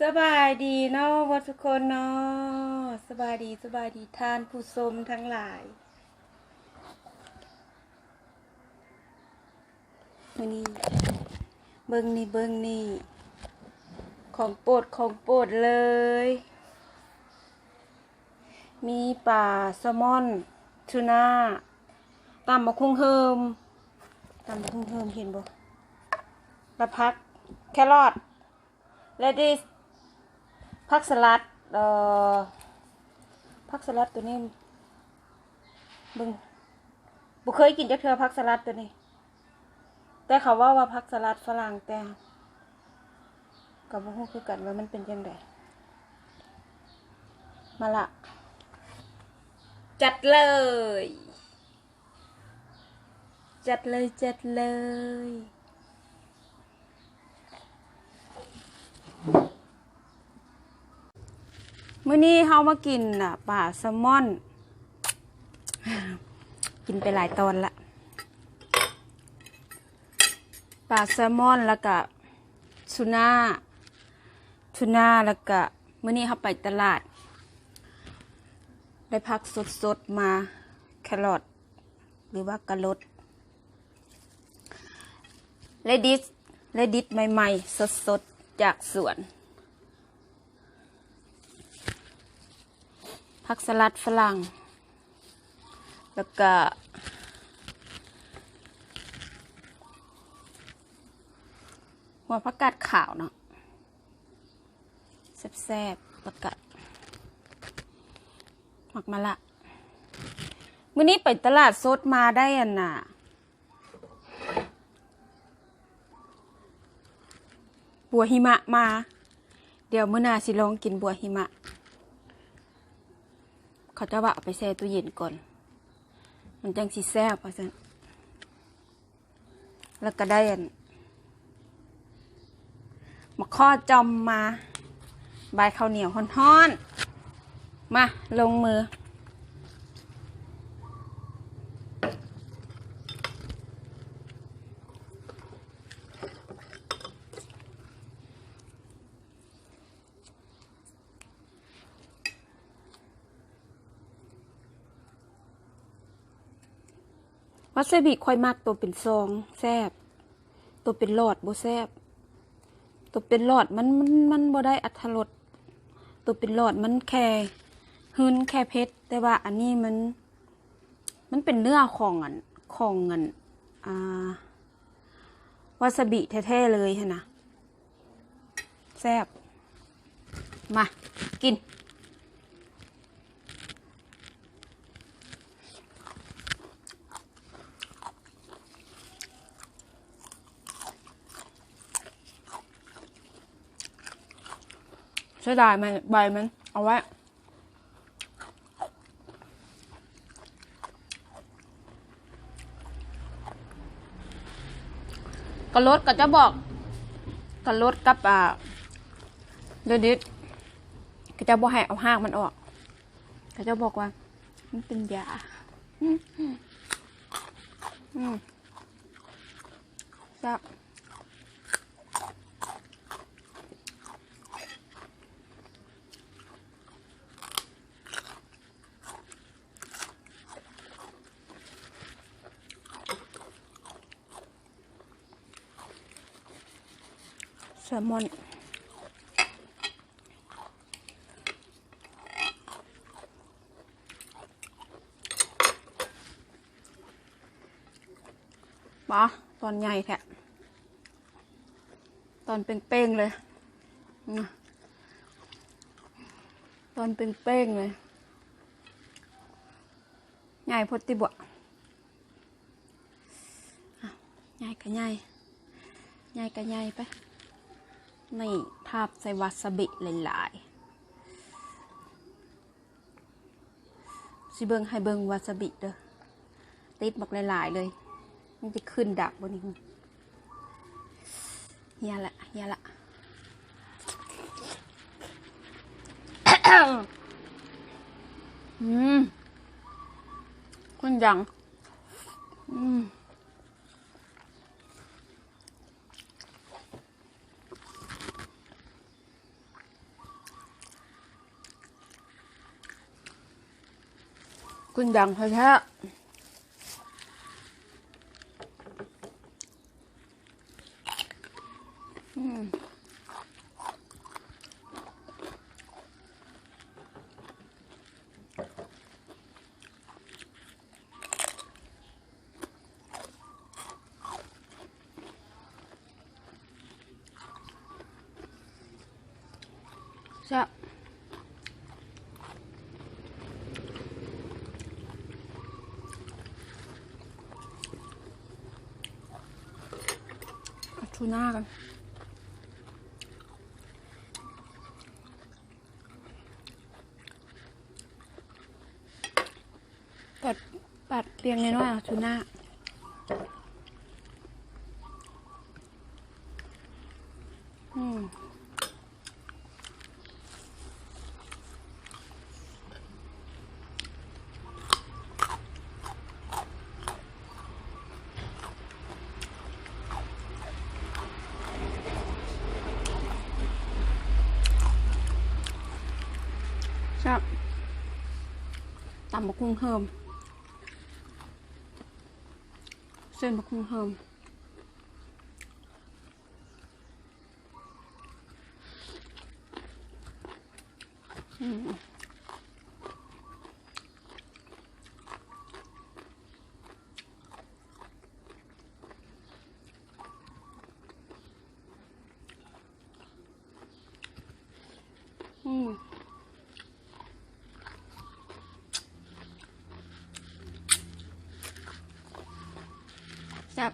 ສະບາຍດີເນາະ ເບິດທຸກຄົນເນາະ ສະບາຍດີ ສະບາຍດີທ່ານຜູ້ຊົມທັງຫຼາຍ. ມື້ນີ້ເບິ່ງນີ້ ເບິ່ງນີ້ ຂອງໂປດ ຂອງໂປດເລີຍ ມີປາແຊລມອນ ທູນາ ຕຳບັກຫຸ່ງເຮີມ ຕຳບັກຫຸ່ງເຮີມ ເຫັນບໍ່ ລະຜັກ ແຄຣອດ ເຣດິດ ຜັກສະຫຼັດ ເອີ ຜັກສະຫຼັດໂຕນີ້ ເບິ່ງ ບໍ່ເຄີຍກິນຈັກເທື່ອ ຜັກສະຫຼັດໂຕນີ້ ແຕ່ເຂົາເວົ້າວ່າຜັກສະຫຼັດຝຣັ່ງ ແຕ່ກໍບໍ່ຮູ້ຄືກັນວ່າມັນເປັນຈັ່ງໃດ. ມາລະ ຈັດເລີຍ. ຈັດເລີຍ ຈັດເລີຍ. ມື້ນີ້ເຮົາມາກິນ ອາ ປາແຊລມອນ ກິນໄປຫຼາຍຕອນລະ ປາແຊລມອນ ແລ້ວກະທູນາ ທູນາ ແລ້ວກະ ມື້ນີ້ເຮົາໄປຕະຫຼາດ ໄດ້ຜັກສົດໆມາ ແຄຣອດ ຫຼືວ່າກະລົດ ເຣດິດ ເຣດິດໃໝ່ໆ ສົດໆ ຈາກສວນ ຜັກສະຫຼັດຝຣັ່ງ ແລ້ວກະຫົວຜັກກາດຂາວເນາະ. ແຊບໆ ແລ້ວກະໝາກມະລະ. ມື້ນີ້ໄປຕະຫຼາດສົດມາ ໄດ້ອັນນ່າ ບົວຫິມະມາ. ດຽວມື້ໜ້າຊິລອງກິນບົວຫິມະ. ເຂົາເຈົ້າວ່າເອົາໄປແຊ່ຕູ້ເຢັນກ່ອນ ມັນຈັ່ງຊິແຊບ ວ່າຊັ້ນ. ແລ້ວກໍໄດ້ອັນ ໝາກຂໍ້ຈ່ອມມາ ບາຍເຂົ້າໜຽວຮ້ອນໆ ມາ ລົງມື. ວາຊາບິຂ້ອຍມັກໂຕເປັນຊອງແຊບ ໂຕເປັນຫຼອດບໍ່ແຊບ. ໂຕເປັນຫຼອດມັນ ມັນ ມັນບໍ່ໄດ້ອັດຖະລົດ. ໂຕເປັນຫຼອດມັນແຄ່ຫຶນ ແຄ່ເຜັດ ແຕ່ວ່າອັນນີ້ມັນ ມັນເປັນເນື້ອຂອງອັນ ຂອງອັນ ອ່າ ວາຊາບິແທ້ໆເລີຍຫັ້ນນະ. ແຊບ. ມາ ກິນ. ເສຍດາຍມັນ ໃບມັນ ເອົາໄວ້. ກະລົດ ເຂົາເຈົ້າບອກ ກະລົດກັບ ອ່າ ເຣດິດ ເຂົາເຈົ້າບໍ່ໃຫ້ເອົາຮາກມັນອອກ ເຂົາເຈົ້າບອກວ່າມັນເປັນຢາ. ອືມ ອືມ ແຊບ. ແຊລມອນ ປາ ຕອນໃຫຍ່ແທ້. ຕອນເປ່ງໆເລີຍ ຕອນເປ່ງໆເລີຍ. ໃຫຍ່ໂພດຕິບໍ ອ່ະ ໃຫຍ່ກະໃຫຍ່ ໃຫຍ່ກະໃຫຍ່ໄປ. ນີ້ ທາບໃສ່ວາຊາບິຫຼາຍໆ. ຊິເບິ່ງ ໃຫ້ເບິ່ງວາຊາບິເດີ ຕິດບັກຫຼາຍໆເລີຍ. ມັນຈະຂຶ້ນດັກບໍ່ນີ້? ເຮຍລະ ເຮຍລະ. ອືມ ຄົນດັງ. ອືມ. ເປັນຫຍັງແທ້ໆ ອືມ ແຊບ ເອົາທູນາກ່ອນ. ປັດ ປັດລຽງນ້ອຍໆ ເອົາທູນາ ອືມ. ແຊບ ຕຳບັກຫຸ່ງເຮີມ ເສັ້ນບັກຫຸ່ງເຮີມ. ອືມ ອືມ. ແຊບ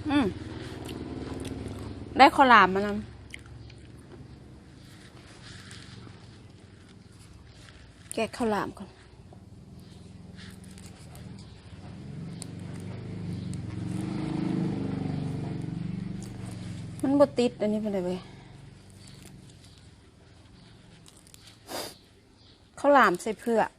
ອືມ ໄດ້ເຂົ້າຫຼາມມານຳ. ແກະເຂົ້າຫຼາມກ່ອນ ມັນບໍ່ຕິດອັນນີ້ປານໃດເວີຍ ເຂົ້າຫຼາມໃສ່ເຜືອກ.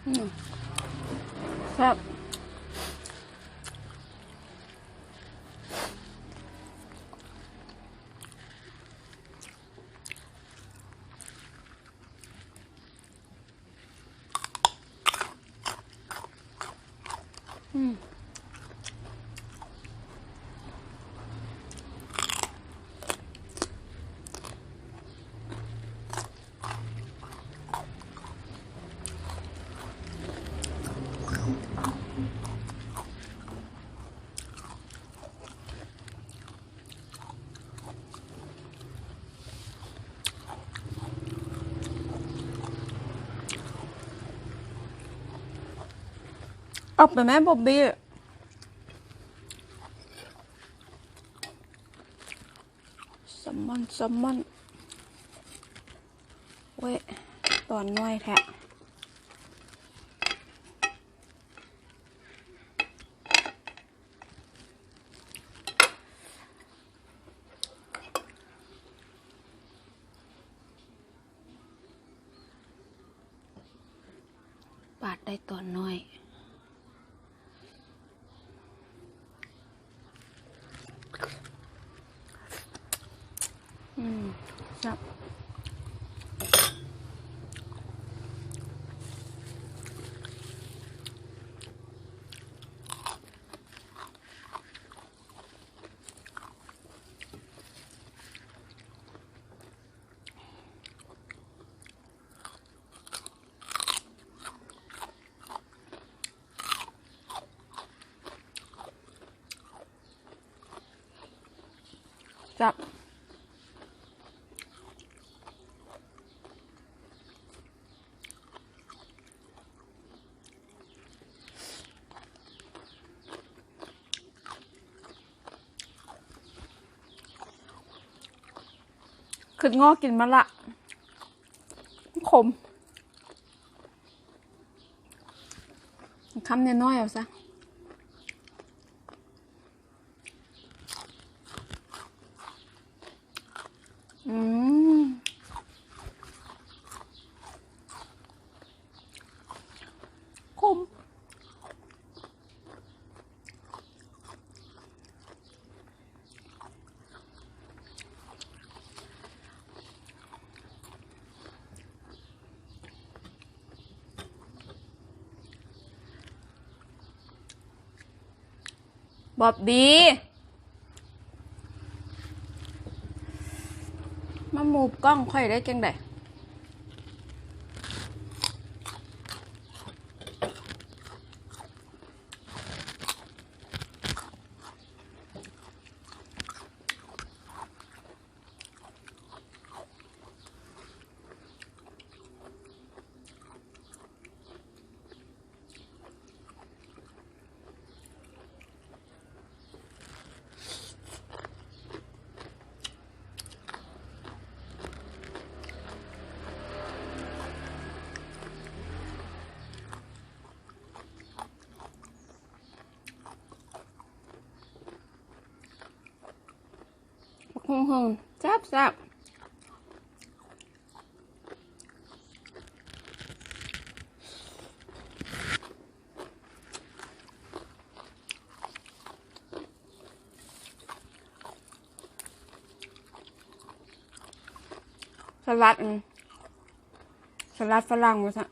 ອືມ ແຊບ. ອືມ ອອກໄປແມ່ ບອບບີ້. ແຊລມອນ ແຊລມອນ ໂອ້ຍ ຕອນນ້ອຍແທ້. ປາດໄດ້ຕອນນ້ອຍ. ອືມ ແຊບ. ແຊບ. ແ ຄິດງໍ້ກິນມາລະ ມັນຂົມ ຄຳນ້ອຍໆ ເອົາຊະ. ອືມ ຂົມ. ບອບບີ ມາມູບກ້ອງຂ້ອຍໄດ້ຈັ່ງໃດ? ບັກຫຸ່ງຫຶ່ງ ແຊບໆ. ສະຫຼັດ ອືມ ສະຫຼັດຝຣັ່ງວ່າຊັ້ນ.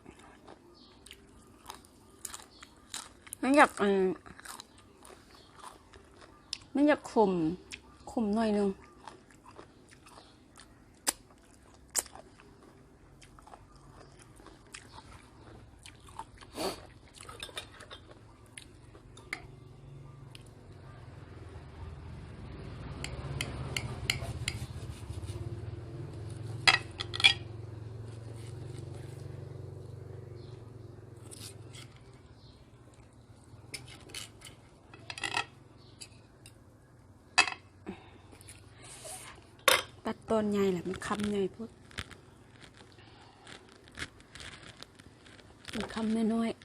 ມັນຢາກ ອັນ ມັນຢາກຂົມ ຂົມໜ້ອຍໜຶ່ງ. ຕັດຕອນໃຫຍ່ ແລ້ວມັນຄຳໃຫຍ່ໂພດ ມັນຄຳນ້ອຍໆ.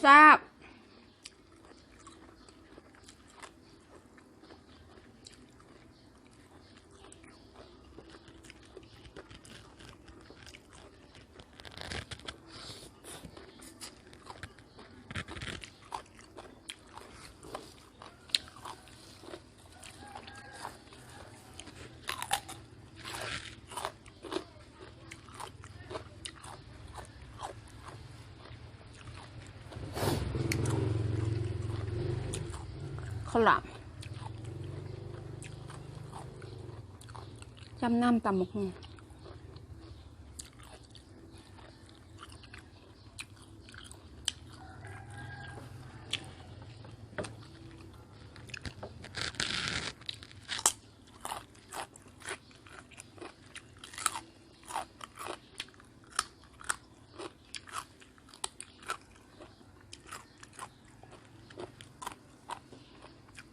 ແຊບໆ. ເຂົ້າຫຼາມ ຈ້ຳນ້ຳຕຳບັກຫຸ່ງ.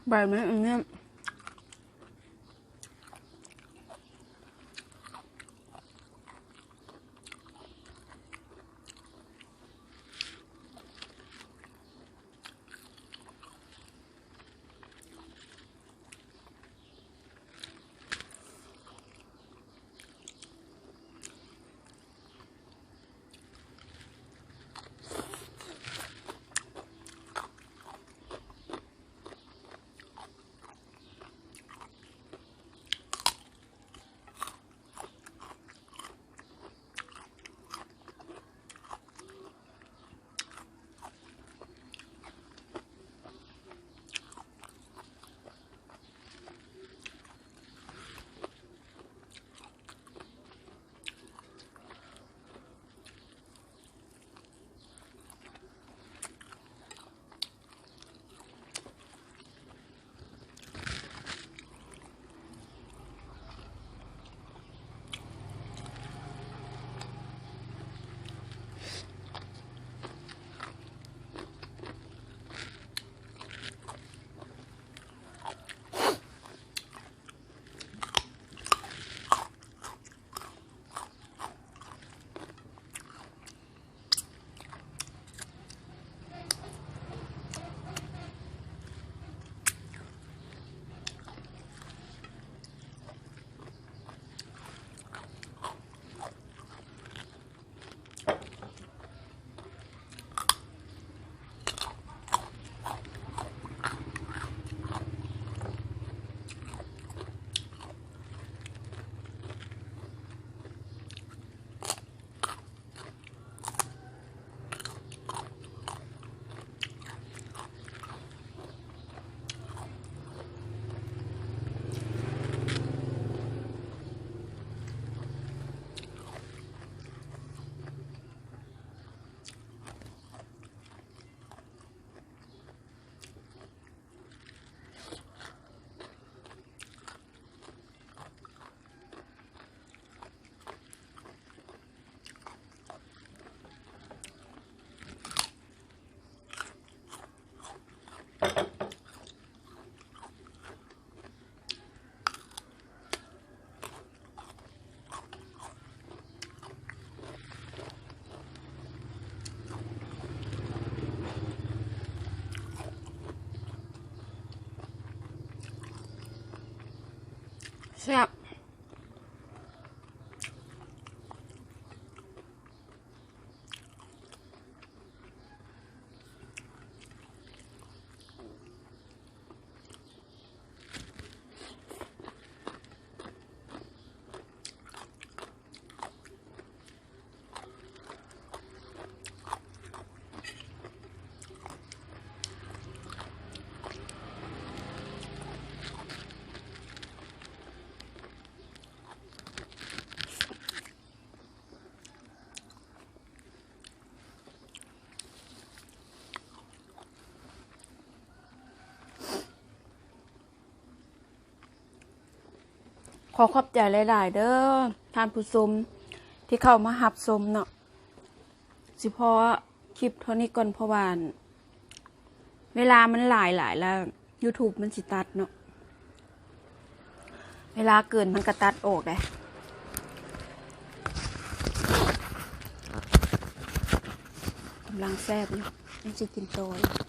ໃບມັນອັນນີ້ ແ ແຊບ. ຂໍຂອບໃຈຫຼາຍໆເດີທ່ານຜູ້ຊົມທີ່ເຂົ້າມາຮັບຊົມເນາະ. ຊິພໍຄລິບເທົ່ານີ້ກ່ອນ ເພາະວ່າເວລາມັນຫຼາຍໆແລ້ວ YouTube ມັນຊິຕັດເນາະ. ເວລາເກີນມັນກໍຕັດອອກເດ້. ກຳລັງແຊບຢູ່ ຍັງຊິກິນຕໍ່ຢູ່.